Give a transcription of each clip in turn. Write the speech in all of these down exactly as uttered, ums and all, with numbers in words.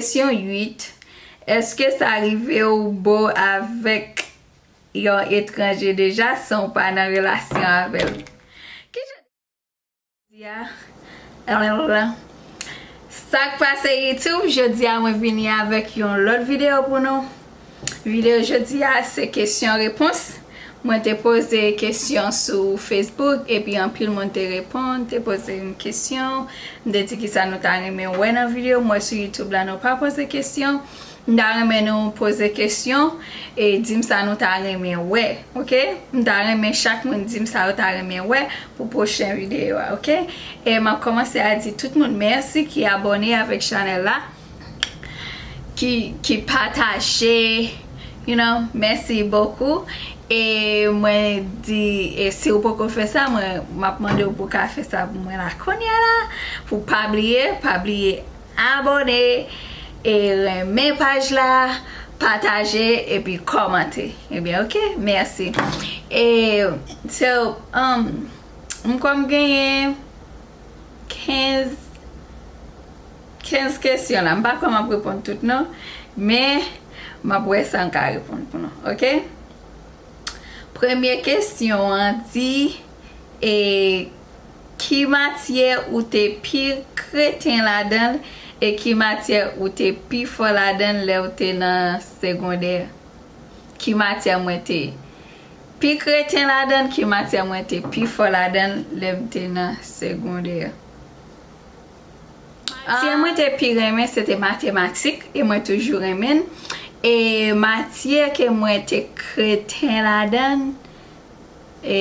Kesyon uit. Èske sa rive w bo avèk yon etranje deja san w pa nan relasyon avè l? Kijan di a? Sa k pase YouTube, jodi a mwen vini avèk yon lòt videyo pou nou. Videyo jodi a se kesyon repons. Mwen te poze kesyon sou Facebook, epi anpil moun te reponn, te poze m kesyon. M te di kisa nou ta renmen wè nan videyo. M wè sou YouTube la nou pa poze kesyon. M ta renmen nou poze kesyon e di m sa nou ta renmen wè, oke? M ta renmen chak moun di m sa yo ta renmen wè pou pwochen videyo a, oke? E m ap kòmanse a di tout moun mèsi ki abòne avèk chanèl la, ki, ki pataje, you know, mèsi bokou. E mwen di, e si w poko fè sa, mwen, m ap mande w pou w ka fè sa pou mwen la kounye a la, pou pa bliye, pa bliye abòne e renmen paj la, pataje epi kòmante. Ebyen, oke, mèsi. E, so, um, m kwè m genyen kenz, kenz kesyon la. M pa kwè m ap reponn tout non, men m ap wè sa m ka reponn pou nou, oke? Premye kesyon an di, e, ki matyè ou te pi kreten ladan l e ki matyè ou te pi fò ladan l lè w te nan segondè? Ki matyè mwen te pi kreten ladan l, ki matyè mwen te pi fò ladan l lè m te nan segondè? Matyè mwen te pi renmen, se te matematik, e mwen toujou renmen l. E matyè ke mwen te kreten ladan l, e,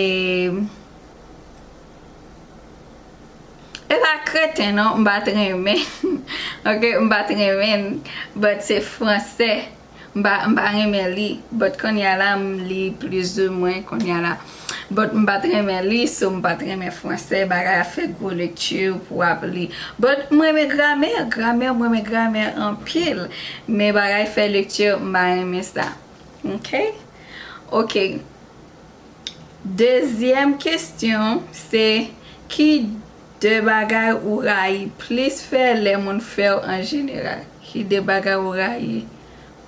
e pa kreten non, m pa t renmen. Oke, m pa t renmen l, but se fransè. M pa, m pa renmen li, but kounye a la, m li plizoumwen kounye a la. But m pa t renmen li, so m pa t renmen fransè, bagay ap fè gwo lekti pou w ap li. But m renmen gramè, gramè, m renmen gramè anpil. Men bagay fè lekti, m pa renmen sa. Oke? Oke. Dezyèm kesyon, se ki de bagay ou rayi plis fè lè moun fè w an jeneral? Ki de bagay ou rayi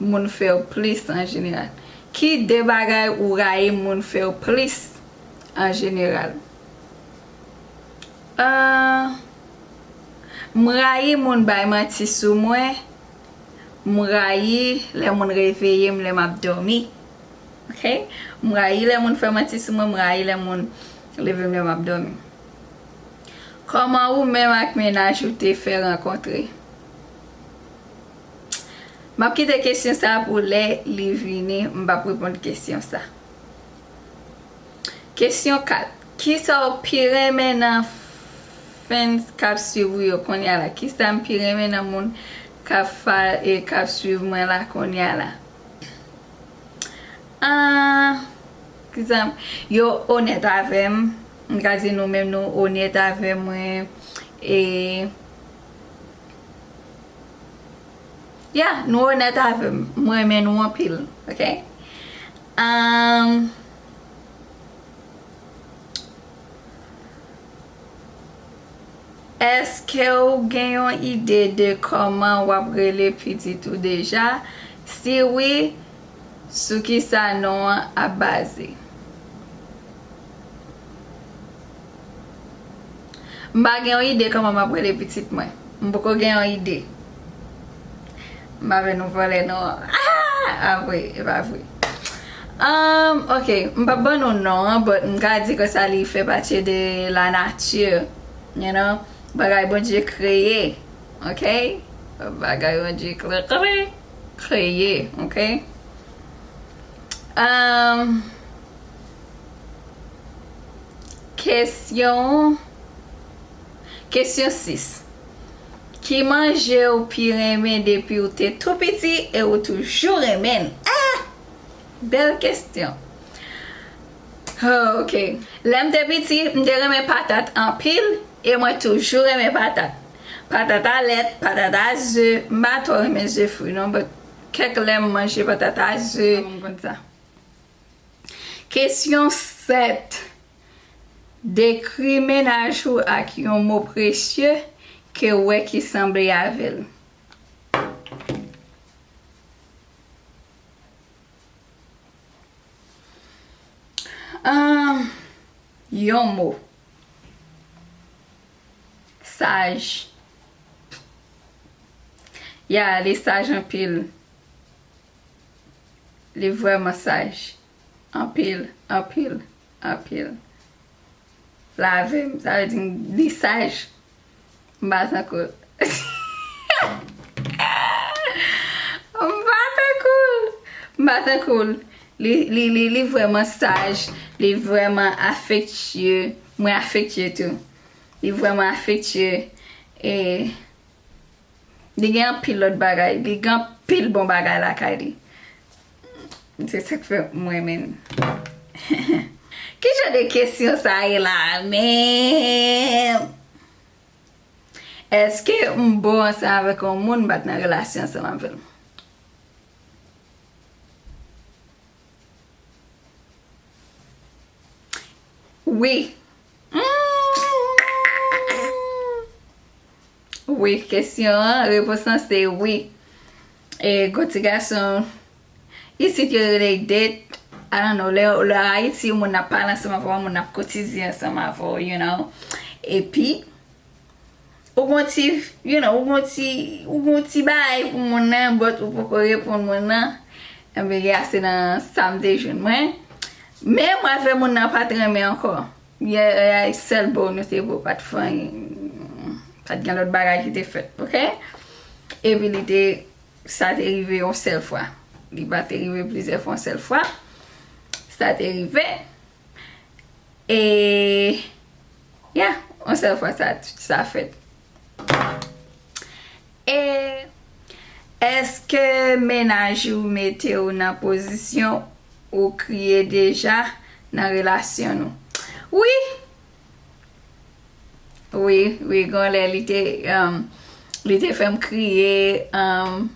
moun fè w plis an jeneral? Ki de bagay ou rayi moun fè w plis an jeneral? Ah, m rayi moun bay manti sou mwen. M rayi lè moun reveye m lè m ap dòmi. Oke? M rayi lè moun fè manti sou mwen, m rayi lè moun leve m lè m ap dòmi. Kòman ou menm ak mennaj ou te fè rankontre? M ap kite kesyon sa pou lè li vini, m p ap reponn kesyon sa. Kesyon kat. Kisa w pi renmen nan fans k ap swiv ou yo kounye a la? Kisa m pi renmen nan moun k ap fa-, e k ap swiv mwen la kounye a la? Ah, kisa m, yo onèt avè m. M ka di nou menm nou onèt avè mwen. E Yeah, nou onèt avè m. M renmen nou anpil, oke? Um, èske w gen yon ide de kòman w ap rele pitit ou deja? Si wi, sou kisa non an ap baze? M pa gen yon ide kòman m ap rele pitit mwen. M poko gen yon ide. M pa vle nou vòlè non. Ah! A vre, e pa vre. Um, ok, m p ap ban nou non an, but m ka di ke sa li fè pati de la nature, you know? Bagay Bondye kreye, ok? Bagay Bondye kre-, kre-, kreye, ok? Um, kesyon, kesyon sis. Ki manje ou pi renmen depi ou te tou piti e ou toujou renmen l? Ah! Bèl kesyon. Oh, ok. Lè m te piti, m te renmen patat anpil e mwen toujou renmen patat. Patat a lèt, patat a ze, m pa twò renmen ze fri non, but kèk lè m manje patat a ze. Moun konn sa. Kesyon sèt. Dekri mennaj ou ak yon mo presye ke w wè ki sanble avè l. Ahn, yon mo. Saj. Ya, li saj anpil. Li vrèman saj. Anpil, anpil, anpil. Lave m, sa vle di li saj. M pa tankou l. M pa tankou l. M pa tankou l. Li, li, li, li vrèman saj. Li vrèman afektye. Mwen afektye tou. Li vrèman afektye. E li gen anpil lòt bagay. Li gen anpil bon bagay lakay li. Se sa k fè mwen renmen l. Ki jan de kesyon sa ye la menm? Èske m bon ansanm avèk yon moun m pa t nan relasyon ansanm avè l? Wi. Mm. Wi, kesyon an, repons lan se wi. E gwo ti gason, isit yo rele date, I don't know, lè, lè Ayiti, yon moun ap pale ansanm avè w, yon moun ap kotize ansanm avè w, you know. Epi, ou gon ti, you know, ou gon ti, ou gon ti bagay pou moun nan, but ou poko reponn moun nan. Ebyen, ya, se nan sa m te jwenn mwen. Men mwen avè moun nan pa t renmen ankò. Ya, ya, sèl bo nou te bo, pa t fè anyen. Pa t gen lòt bagay ki te fèt, oke? Epi li te, sa te rive yon sèl fwa. Li pa te rive plizyè fwa, yon sèl fwa. Sa te rive. E, ya, yon sèl fwa sa, sa fèt. E èske mennaj ou mete w nan pozisyon ou kriye deja nan relasyon nou? Wi! Wi, wi, gon lè li te, um, li te fè m kriye, um,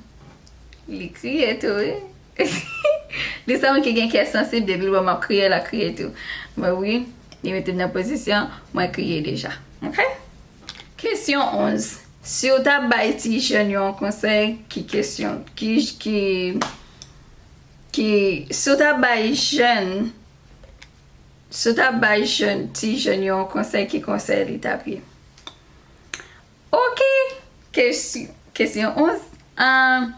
li kriye tou, wi. Li se yon moun ki gen kè sansib, depi l wè m ap kriye, l ap kriye tou. Mwen, wi, li mete m nan pozisyon, mwen kriye deja. Oke? Kesyon onz. Si w ta bay ti jèn yo yon konsèy, ki kesyon, ki, ki, ki, si w ta bay jèn, si w ta bay jèn, ti jèn yo yon konsèy, ki konsèy li t ap ye? Oke, kesyon, kesyon onz. Ahn,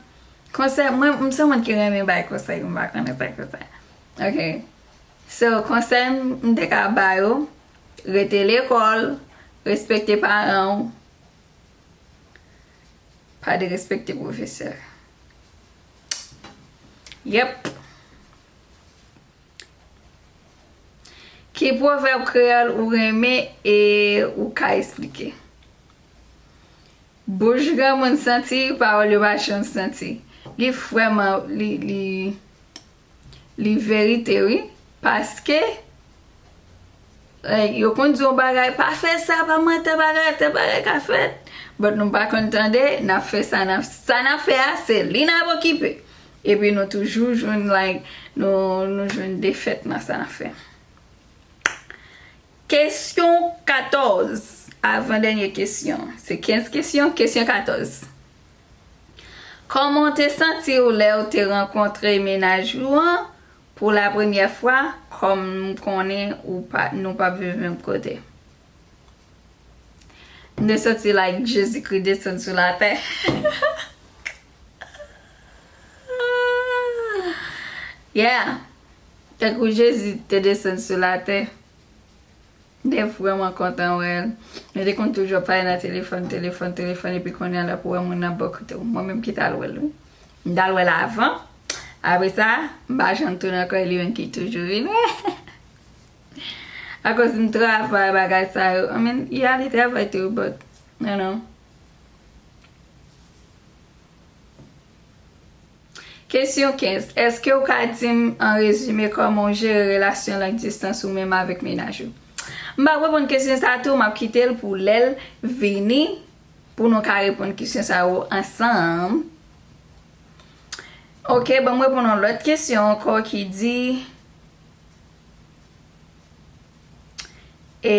konsèy, mwen, m se yon moun ki renmen bay konsèy, m pa konnen sa konsèy. Oke. So, konsèy m, m te ka ba yo, rete lekòl, respekte paran w, pa derespekte pwofesè. Yep. Ki pwovèb kreyòl ou renmen e ou ka esplike? Bouch granmoun santi, pawòl yo pa janm santi. Li vrèman, li, li, li verite, wi. Paske, like, yo konn di yon bagay, pa fè sa, pa mantè, bagay, tèl bagay ka fèt. But nou pa konn tande, n ap fè sa, n ap, sa n ap fè a, se li n ap okipe. Epi nou toujou jwenn, like, nou, nou jwenn defèt nan sa n ap fè. Kesyon katòz, avan dènye kesyon. Se kenz kesyon, kesyon katòz. Kòman w te santi w lè w te rankontre mennaj ou an pou la premyè fwa, kòm m konnen ou pa, nou p ap viv menm kote? M te santi like Jezikri desann sou latè. Yeah. Tankou Jezi te desann sou latè. M te vrèman kontan wè l. Nou te konn toujou ap pale nan telefòn, telefòn, telefòn, epi kounye a la pou wè moun nan bò kote w. Mwen menm ki t al wè l, wi. M t al wè l avan. Apre sa, m pa janm tounen ankò, e li menm ki toujou vin wè. Akoz m travay bagay sa yo. I mean, yeah, li travay tou, but, you know. Kesyon kenz. Èske w ka di m, an rezime, kòman w jere relasyon long distance ou menm avèk mennaj ou? M p ap reponn kesyon sa a tou, m ap kite l pou lè l vini, pou nou ka reponn kesyon sa yo ansanm. Oke, ban m reponn yon lòt kesyon ankò ki di, e,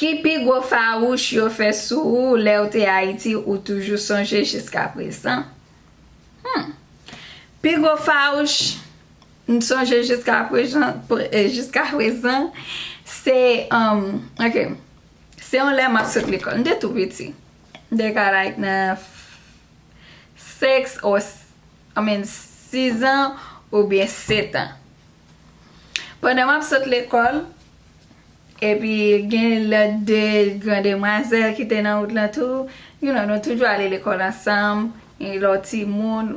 ki pi gwo fawouch yo fè sou ou lè w te Ayiti ou toujou sonje jiskaprezan? Hmm. Pi gwo fawouch m sonje jiska prezan, pre- eh, jiska prezan, se, um, ok, se yon lè m ap sot lekòl. M te tou piti. M te ka, like, nan six or, I mean, six an oubyen sept an. Pandan m ap sot lekòl, epi gen lòt de gran demwazèl ki te nan wout lan tou. You know, nou toujou ale lekòl ansanm. E lè w timoun,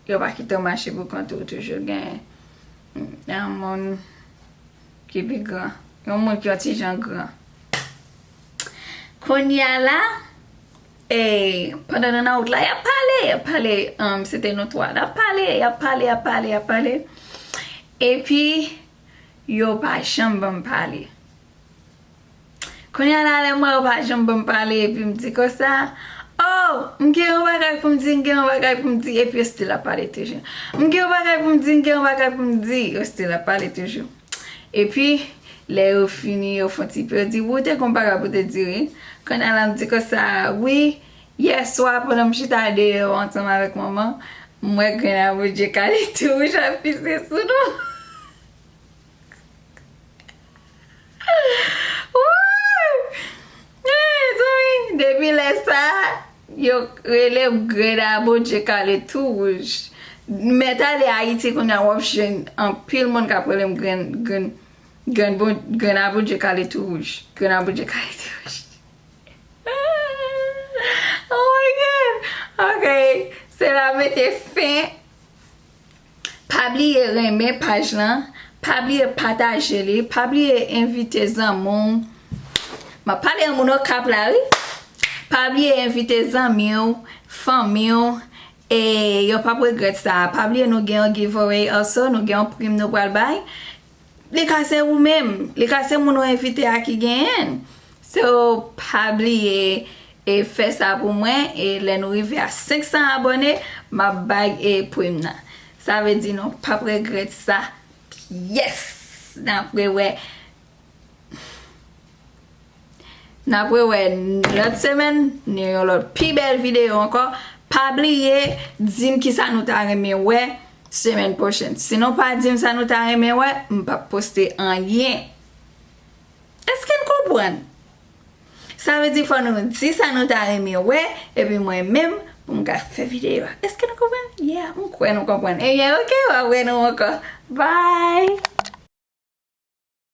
yo pa kite w mache pou kont ou, toujou gen yon moun ki pi gran, yon moun ki yon ti jan gran. Kounye a la, e, pandan nou nan wout la, y ap pale, y ap pale, um, se te nou twa, y ap pale, y ap pale, y ap pale, y ap pale. Epi, yo pa janm ban m pale. Kounye a la, lè m wè yo pa janm ban m pale, epi m di konsa, oh, m gen yon bagay pou m di, m gen yon bagay pou m di, epi yo still ap pale toujou. M gen yon bagay pou m di, m gen yon bagay pou m di, yo still ap pale toujou. Epi, lè yo fini, yo fè yon ti pe, yo di, wi, w te gen yon bagay pou w te di, wi. Kounye a la, m di konsa, wi, yè swa, pandan m chita deyò ansanm avèk manman, m wè grenn abodje kale tou wouj ap pise sou nou. Wouy! Hey, zanmi, depi lè sa, yo rele m grenn abodje kale tou wouj. Mèt ale Ayiti kounye a, w ap jwenn anpil moun k ap rele m grenn, grenn, grenn bon, grenn abodje kale tou wouj. Grenn abodje kale tou wouj. Oh my God! Ok, se la mete fen. Pa bliye renmen paj lan, pa bliye pataje li, pa bliye envite zanmi w. M ap pale yon moun Okap la, wi. Pa bliye envite zanmi w, fanmi w, e yo p ap regrèt sa. Pa bliye nou gen yon giveaway also, nou gen yon prim nou pral bay. Li ka se ou menm, li ka se moun ou envite a ki genyen l. So, pa bliye e fè sa pou mwen, e lè nou rive a senk san abòne, m ap bay e prim nan. Sa vle di nou p ap regrèt sa. Yes! N ap rewè. N ap rewè lòt semèn, nan yon lòt pi bèl videyo ankò. Pa bliye di m kisa nou ta renmen wè semèn pwochèn. Si nou pa di m sa nou ta renmen wè, m p ap poste anyen. Èske n konprann? Sa vle di fò nou di sa nou ta renmen wè, epi mwen menm, pou m ka fè videyo a. Èske nou konprann? Yeah, m kwè nou konprann. Ebyen, ok, w ap wè nou ankò. Bye!